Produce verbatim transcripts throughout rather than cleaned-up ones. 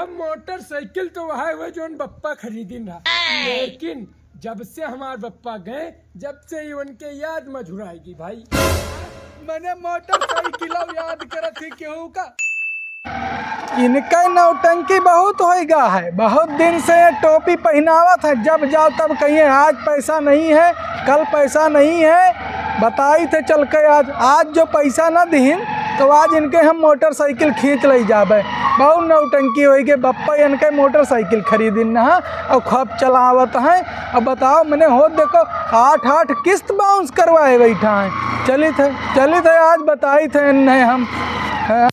अब मोटरसाइकिल तो वह हुए जौन बप्पा खरीदिन रहा, लेकिन जब से हमार बप्पा गए, जब से ही उनके याद मझुराएगी भाई। मने मोटरसाइकिल याद करत ही केहू का। इनका नौटंकी बहुत होइगा है, बहुत दिन से ये टोपी पहिनावत है, जब जाओ तब कहिए आज पैसा नहीं है, कल पैसा नहीं है, बताई थे चल के आज, आज जो पैसा न दिहिन तो आज इनके हम मोटरसाइकिल खींच लई जाबे। बहुत नौटंकी होइगे, बप्पा इनके मोटरसाइकिल खरीदिन ना और खूब चलावत हैं। अब बताओ मने हो देखो आठ आठ किस्त बाउंस करवाए बैठा है। चलित है, चलित है आज बताई थे इन्हें हम। हाँ।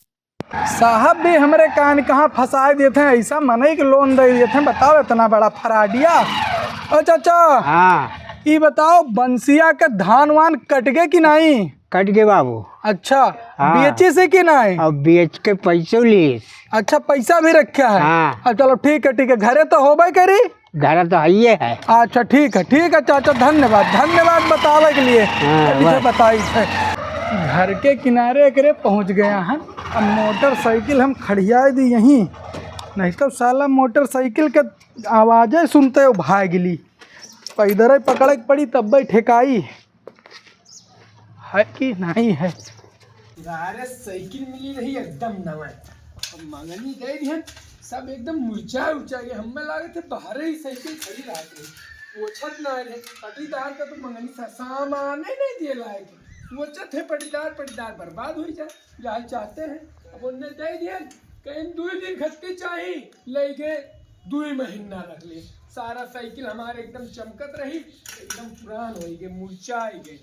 साहब भी हमरे कान कहाँ फंसाए देते हैं, ऐसा मनई के लोन दे देते हैं, बताओ इतना बड़ा फराडिया। ओ चाचा, हाँ। ई बताओ बंसिया के धान वान कट गए कि नहीं? कट गए बाबू। अच्छा, हाँ। बेची से कि नहीं? अब बेच के पैसो लीस। अच्छा, पैसा भी रखा है? हाँ। अब चलो ठीक है, ठीक है, घरे तो होबे करी। घर तो हइये है। अच्छा, ठीक है, ठीक है चाचा, धन्यवाद, धन्यवाद बतावे के लिए। हाँ, अभी से बस। बताई थे। घर के किनारे एकरे पहुँच गया है। अब मोटरसाइकिल हम खड़िया दी यहीं, नहीं तो साला मोटरसाइकिल के आवाजे सुनते वो भाग ली। पैदल पकड़े के पड़ी तब ठेकाई। है कि नहीं है? अरे साइकिल मिली रही एकदम नवा। अब मंगनी दे दिहन, सब एकदम मुरझा उरझा गए। हमें लागे थे बाहर ही साइकिल खड़ी रहत रही, वो छत ना रहे। पटीदार का तो मंगनी सा सामान ही नहीं दिए लायक। वो छत है पटीदार, पटीदार बर्बाद हो जाए, जहाँ चाहते हैं। अब उनने दे दिहन, कहीं दो दिन खत्ती चाही, ले गए, दुई महीना रख ले। सारा साइकिल हमारे एकदम चमकत रही, एकदम पुरान होई गए, मुरझाई गए।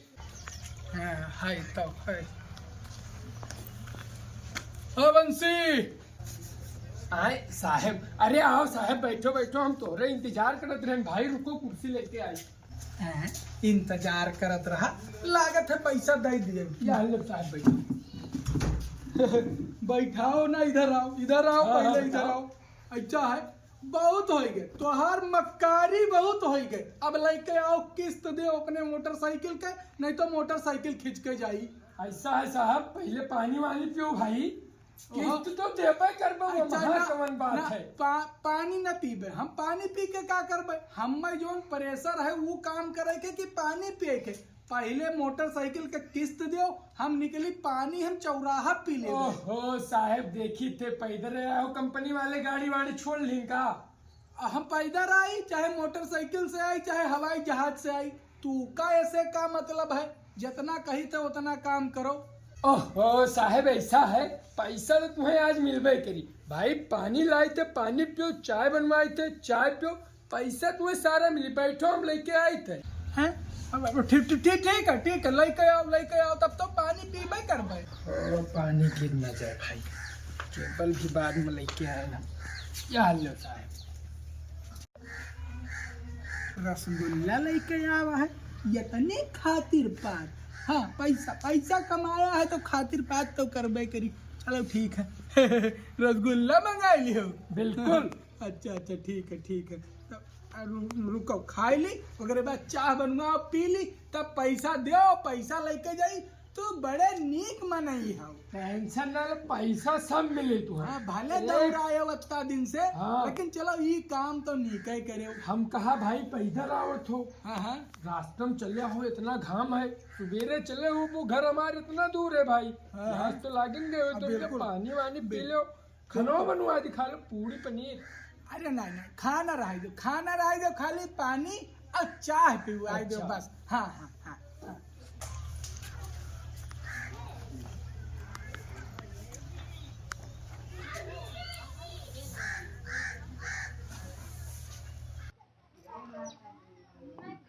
हाँ, है तो है। ओ बंसी। आए साहेब, अरे आओ साहेब, बैठो, बैठो, हम तोहरे इंतजार करत रहन भाई, रुको, कुर्सी लेके आई। हैं, इंतजार करत रहा, लागत है पैसा दे दिए। या लो साहेब, बैठो। बैठाओ ना, इधर आओ, इधर आओ, हाँ, पहले हाँ, इधर बताओ। आओ। अच्छा है, बहुत होई गए, तोहार मक्कारी बहुत होई गए। अब लेके आओ किस्त दे अपने मोटरसाइकिल के, नहीं तो मोटरसाइकिल खींच के जाई। ऐसा है साहब, पहले पानी वानी पियो भाई, ओहो। किस्त तो देबे करबे, अच्छा, वहाँ ना, कवन बात ना, है? पा-, पानी ना पीबे, हम पानी पी के का करबे? हम्मे जौन प्रेशर है वो काम करे के कि पानी पिए के? पहले मोटरसाइकिल के किस्त दो, हम निकली पानी, हम चौराहा पी लेबे। ओहो साहेब, देखी थे पैदल रहे हो, कंपनी वाले गाड़ी वाड़ी छोड़ लीन का? हम पैदल आई, चाहे मोटरसाइकिल से आई, चाहे हवाई जहाज से आई, तू का ऐसे का मतलब है? जितना कही थे उतना काम करो। ओहो साहेब, ऐसा है, पैसा तो तुम्हें आज मिलबे करी भाई। पानी लाई थे, पानी पियो, चाय बनवाई थे, चाय पियो, पैसा तुम्हें सारा मिली। बैठो, हम लेके आई थे। हैं? अब, अब ठीक, ठीक, ठीक, ठीक है, ठीक है, लेके आओ, लेके आओ, तब तो पानी पीबे करबे। ओ, पानी गिर ना जाए भाई, केबल भी बाद में लेके आए ना। या लो साहेब। रसगुल्ला लेके आवा है, यतने खातिर पात। हाँ, पैसा, पैसा कमाया है तो खातिर पात तो करबे करी। चलो ठीक है। रसगुल्ला मंगा लियो। बिल्कुल। अच्छा, अच्छा, ठीक है, ठीक है। तो, आ, रु-, रुको, खाई ली, ओकरे बाद चाह बनवाओ, पी ली, तब पैसा दो, पैसा लेके जाई। तू बड़े नीक मनई हौ। टेंशन ना ले, पैसा सब मिले तू। हाँ, भले एक दौड़ाए हो अतना दिन से, हाँ। लेकिन चलो, ई काम तो नीके करे हो। हम कहा भाई पैदल आवत हो। हाँ, हाँ। रास्ते में चले हो, इतना घाम है, सुबेरे चले हो, वो घर हमारे इतना दूर है भाई। हाँ, हाँ। प्यास तो लागेंगे हो, अब तो बिल्कुल। पानी वानी पी लो, खाना बनवा दी, खा लो, पूरी पनीर। अरे नहीं, नहीं, खाना रह दो, खाना रह दो, खाली पानी और चाह पिवाई दो अच्छा। बस। हाँ, हाँ, हाँ, हाँ।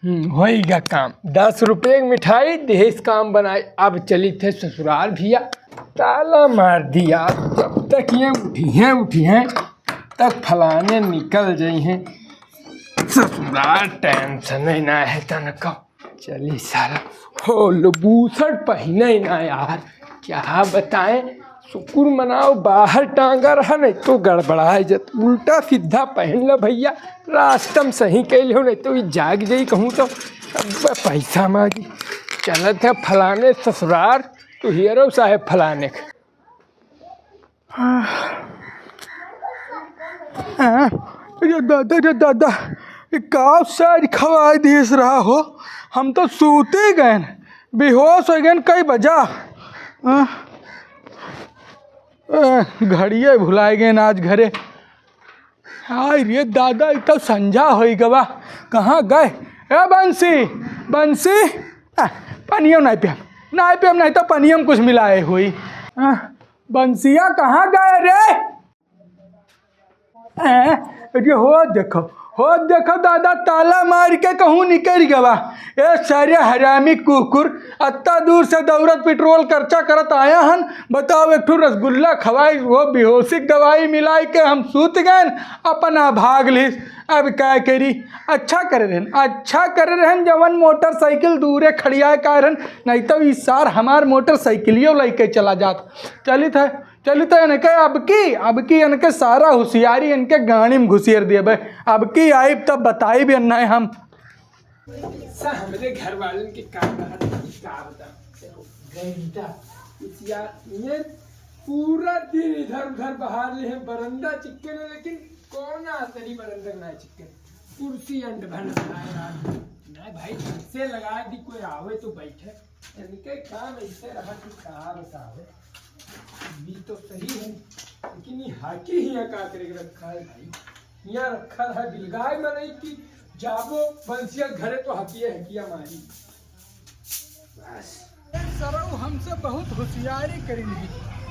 हम्म, होइगा काम। दस रुपये की मिठाई, देश काम बनाए। अब चली थे ससुराल भैया, ताला मार दिया। जब तक ये उठी हैं, उठी हैं, तक फलाने निकल जाई हैं। ससुराल टेंशन ही ना है तनको। चली साला, होल बूसट पहिने ना यार, क्या बताएं। शुक्र मनाओ बाहर टांगा रहा, नहीं तो गड़बड़ाए जत। उल्टा सीधा पहन लो भैया, रास्ता में सही कैले हो, नहीं तो ये जाग जाई कहूँ तो अब पैसा मांगी। चलत है फलाने ससुरार, तो हियरो साहेब फलाने के। आह। हाँ, अरे दादा, अरे दादा, ये का सार खवाई दिस रहा हो? हम तो सूते गए, बेहोश हो गए कई बजा। हाँ, ए, घड़िये भुलाए गए आज घरे। हाय रे दादा, ई तो संझा होई गवा, कहाँ गए? ए बंसी, बंसी, आ, पनियो नहीं पियम, नहीं पियम, नहीं तो पनियो में कुछ मिलाए हुई। आ, बंसिया कहाँ गए रे? ए, अरे हो देखो, हो देखो दादा, ताला मार के कहूँ निकल गवा। ए सारे हरामी कुकुर, अत्ता दूर से दौड़त पेट्रोल खर्चा करत आया हन, बताओ, एक ठो रसगुल्ला खवाई, वो बेहोशी के दवाई मिलाई के हम सूत गए, अपना भाग लिस। अब का करी, अच्छा करे रहन, अच्छा करे रहन, जवन मोटरसाइकिल दूरे खड़ियाए का रहन, नहीं तो ई सार हमार मोटरसाइकिलियो लेके चला जात। चलित है, चलित है इनके अब की, अब की इनके सारा होशियारी इनके गाड़ी में घुसेर देबे। अब की आइब तब बताइब नहीं हम। सा हमरे घर वालन के का कहत हई, का बताऊं? देखो, गैंडा, कुछ यार, ये पूरा दिन इधर उधर बहार ले हैं, बरंदा चिक्कन है, लेकिन कौन आसरी बरंदा ना चिक्कन? कुर्सी अंड भन बनाए यार। नहीं भाई, से लगा दी, कोई आवे तो बैठे। इनके काम ऐसे रहा कि का बतावे। भी तो सही है, लेकिन ये हाकी ही का करे रखा है भाई। यहाँ रखा है बिलगाय मनई कि जाबो बंसिया घरे तो हकिया हकिया मारी। बस। सरऊ हमसे बहुत होशियारी करेंगी।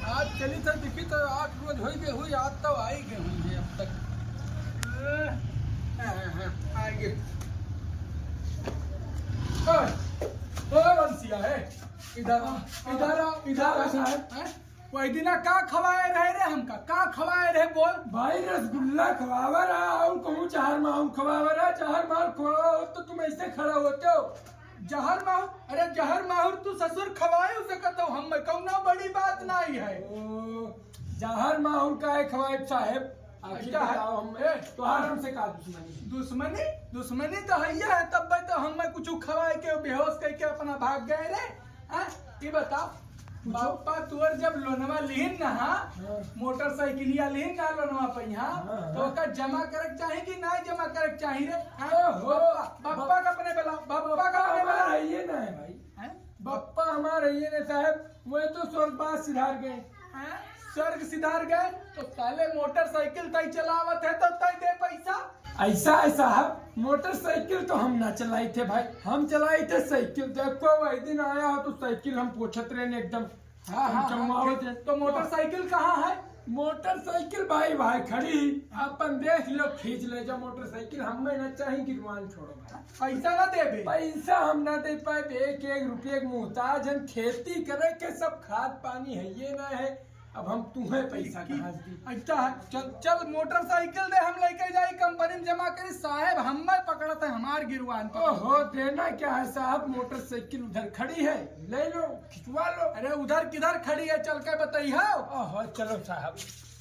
आज चली तो देखी तो आठ रोज होई गए हुई, आज तो आई गए हुई है अब तक। हाँ, हाँ, हाँ, आ गए। ओए, ओए बंसिया है, इधर आ, इधर आ, इधर आ। हाँ, साहब। हैं? वही दिना का खवाए रहे रे हमका? का खवाए रहे बोल? भाई रसगुल्ला खवावा रहा और कहूँ जहर माहुर खवावा रहा, जहर माहुर खवावा हो तो तुम ऐसे खड़ा होते हो। जहर माहुर? अरे जहर माहुर तू ससुर खवाए उसे कहते हो, हम कौनो बड़ी बात नहीं है। ओ, जहर माहुर का है खवाए साहेब? आखिर अच्छा है। बताओ हम, ए, तोहार हमसे का दुश्मनी है? दुश्मनी? दुश्मनी तो है ही है, तब तो हम कुछ खवाए के बेहोश करके अपना भाग गए रे। हाँ, ई बताओ, पूछो। बप्पा तोर जब लोनवा लिहिन ना, हाँ। मोटरसाइकिलिया लिहिन ना लोनवा पे, हाँ, हाँ, तो हाँ। ओका जमा करे के चाही कि ना जमा करे के चाही रे? हाँ? ओहो, बप्पा, बप्पा बप-, का अपने बेला, बप्पा का बप्पा अपने हमार बेला। है ये ना है भाई। हैं? बप्पा हमार है ये ना साहब, वो तो स्वर्गवास सिधार गए। हैं? स्वर्ग सिधार गए, तो साले मोटरसाइकिल तई चलावत है तो तई दे पैसा। ऐसा है साहब, मोटरसाइकिल तो हम ना चलाई थे भाई, हम चलाई थे साइकिल। देखो वही दिन आया हो तो साइकिल हम पोछत रहे एकदम हाँ, हाँ, चमचमावत हाँ, है। तो मोटरसाइकिल कहाँ है? मोटरसाइकिल भाई, भाई खड़ी, अपन देख लो, खींच ले जा मोटरसाइकिल, हमें ना चाही, गिरवान छोड़ो भाई। पैसा ना देबे? पैसा हम ना दे पाए, एक एक रुपये के मोहताज हम, खेती करे के सब खाद पानी है ये ना है, अब हम तुम्हें पैसा की, कहाँ से दी? अच्छा, चल, चल, मोटरसाइकिल दे, हम लेके जाई कंपनी में जमा करी। साहेब, हमें पकड़त है, हमार गिरवान पकड़त है। ओहो, देना क्या है साहब, मोटरसाइकिल उधर खड़ी है, ले लो, खिंचवा लो। अरे, उधर किधर खड़ी है, चल के बताई हो। ओहो, चलो साहब।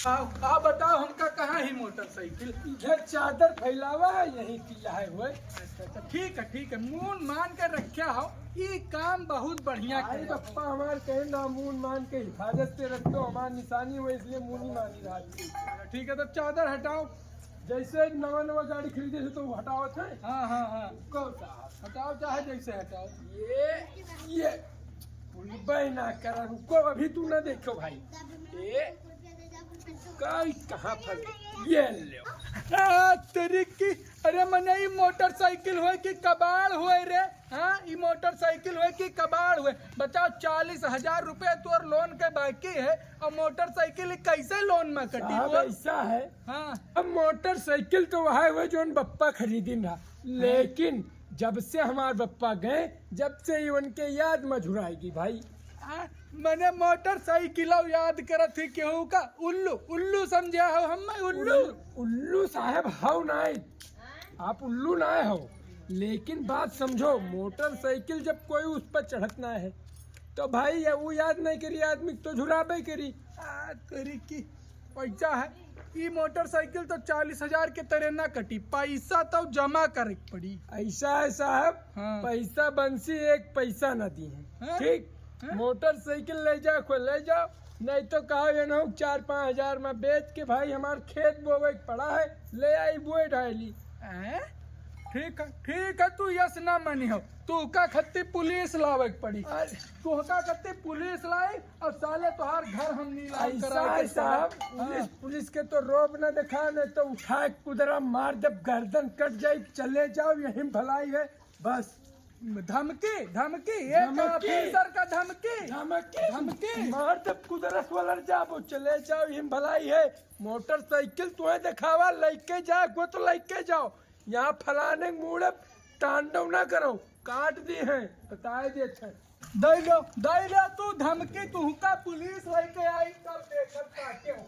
आओ, आओ, बताओ हमका कहाँ ही मोटरसाइकिल? इधर चादर फैलावा है, यहीं की है हुए। अच्छा, अच्छा, ठीक है, ठीक है, मून मान के रख्या हो, ई काम बहुत बढ़िया आई करे। बप्पा हमार कहे ना, मून मान के हिफाजत से रखो, हमार निशानी हो, इसलिए मूनी मानी रहा। ठीक है, तो चादर हटाओ। जैसे नवा नवा गाड़ी खरीदे थे तो वो हटावत है। हाँ, हाँ, हाँ। कौन सा? हटाओ, चाहे जैसे हटाओ। ये, ये, उलबे ना करा, रुको, अभी तू ना देखो भाई। ये, काई कहाँ फंस गई? ये ले। आ, तेरी की, अरे मने ई मोटरसाइकिल होए कि कबाड़ होए रे? हाँ, ई मोटरसाइकिल होए कि कबाड़ होए? बताओ, चालीस हजार रुपये तोर लोन के बाकी है और मोटरसाइकिल कैसे लोन में कटी साहब, बोल? ऐसा है। हाँ। अब मोटरसाइकिल तो वह है, वो जोन बप्पा खरीदिन रहा, हाँ। लेकिन जब से हमार बप्पा गए, जब से ही उनके याद मझुराएगी भाई। आ, मने मोटरसाइकिल याद करत ही केहू का उल्लू, उल्लू समझा हो हमें, उल्लू। उल्लू, उल्लू साहब हव नाय, आप उल्लू नाय हो, लेकिन बात समझो, मोटरसाइकिल जब कोई उस पर चढ़त ना है, तो भाई ये वो याद नहीं करी आदमी तो झुराबे करी। आ, तेरी की पैसा है, ई मोटरसाइकिल तो चालीस हजार के तरे ना कटी, पैसा तो जमा करे के पड़ी। ऐसा है साहब, हाँ। पैसा बंसी एक पैसा ना दी है, हाँ? ठीक? हाँ? मोटरसाइकिल ले जाओ, कोई ले जाओ, नहीं तो कहा ये ना, चार पाँच हजार में बेच के भाई हमार खेत बोवे के पड़ा है, ले आई बोए डाली। हैं? ठीक है, ठीक है, तू यस ना मनी हो, तू का खत्ती पुलिस लावे के पड़ी। अरे। तू का खत्ती पुलिस लाई, अब साले तोहार घर हम नीलाम ऐसा करा है के साहब, पड़ा। पुलिस, हाँ। पुलिस के तो रोब ना देखा, नहीं तो उठा के कुदरा मार, जब गर्दन कट जाई, चले जाओ, यही भलाई है बस। धमकी, धमकी, एक धमकी। ऑफिसर का धमकी। धमकी। धमकी। मार जब कुदरत वाला जाबो, चले जाओ, यही भलाई है। मोटरसाइकिल तुम्हें दिखावा, लेके जाए को तो लेके जाओ, यहाँ फलाने मूड़े तांडव ना करो, काट दी है, बताए देते हैं। दे लो, दे लो तू धमकी, तुहका पुलिस लेके आई, तब देखत काटे हो।